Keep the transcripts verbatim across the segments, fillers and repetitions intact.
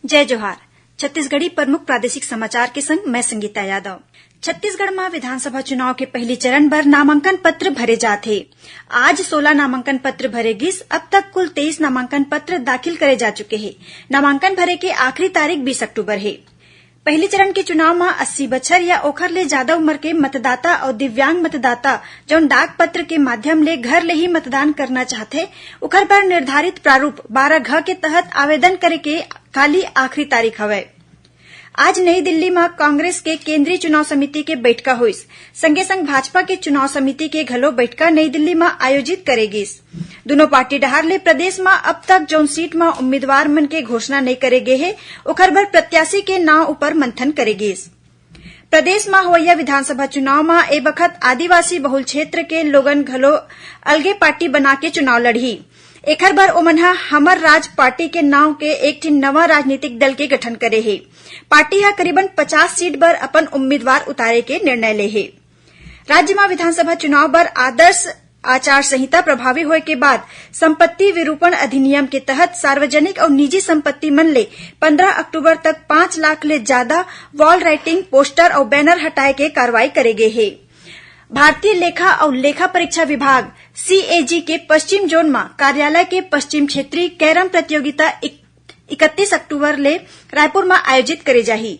जय जोहार। छत्तीसगढ़ी प्रमुख प्रादेशिक समाचार के संग मैं संगीता यादव। छत्तीसगढ़ म विधानसभा चुनाव के पहली चरण बर नामांकन पत्र भरे जात हे। आज सोलह नामांकन पत्र भरे गिस। अब तक कुल तेईस नामांकन पत्र दाखिल करे जा चुके हे। नामांकन भरे के आखिरी तारीख बीस अक्टूबर हे। पहली चरण के चुनाव म अस्सी बछर या ओखर ले जादा उम्र के मतदाता अउ दिव्यांग मतदाता, जउन डाक पत्र के माध्यम ले घर ले ही मतदान करना चाहथे, उखर बर निर्धारित प्रारूप बारह घ के तहत आवेदन करे के काली आखिरी तारीख हवय। आज नई दिल्ली म कांग्रेस के केंद्रीय चुनाव समिति के बइठका होइस। संगे संग भाजपा के चुनाव समिति के घलो बइठका नई दिल्ली म आयोजित करे गिस। दुनों पार्टी डहार ले प्रदेश म अब तक जउन सीट म उम्मीदवार मन के घोषणा नइ करे गे हे, ओखर बर प्रत्याशी के नांव उपर मंथन करे गिस। प्रदेश म होवइया विधानसभा चुनाव म ए बखत आदिवासी बहुल क्षेत्र के लोगन घलो अलगे पार्टी बना के चुनाव लड़ही। एखर बर ओमन ह हमर राज पार्टी के नांव के एक ठिन नवा राजनीतिक दल के गठन करे हे। पार्टी ह करीबन पचास सीट बर अपन उम्मीदवार उतारे के निर्णय ले हे। राज्य म विधानसभा चुनाव बर आदर्श आचार संहिता प्रभावी होए के बाद संपत्ति विरूपण अधिनियम के तहत सार्वजनिक अउ निजी संपत्ति मन ले पंद्रह अक्टूबर तक पांच लाख ले जादा वॉल राइटिंग, पोस्टर अउ बैनर हटाए के कार्रवाई करे गे हे। भारतीय लेखा अउ लेखा परीक्षा विभाग, सीएजी, के पश्चिम जोन म कार्यालय के पश्चिम क्षेत्रीय कैरम प्रतियोगिता इक-, इकतीस अक्टूबर ले रायपुर म आयोजित करे जाही।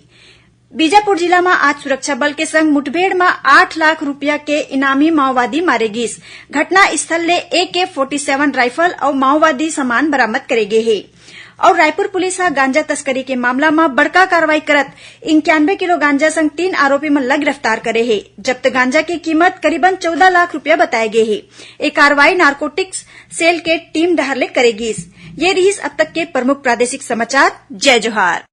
बीजापुर जिला म आज सुरक्षा बल के संग मुठभेड़ म आठ लाख रुपया के इनामी माओवादी मारे गिस। घटना स्थल ले एके फोर्टी सेवन राइफल अउ माओवादी सामान बरामद करे गे हे। अउ रायपुर पुलिस ह गांजा तस्करी के मामला म बड़का कार्रवाई करत इक्यानवे किलो गांजा संग तीन आरोपी मन ल गिरफ्तार करे हे। जब्त गांजा के कीमत करीबन चौदह लाख रुपया बताए गे हे। ए कार्रवाई नारकोटिक्स सेल के टीम डहार ले करे गिस। ये रिहिस अब तक के प्रमुख प्रादेशिक समाचार। जय जोहार।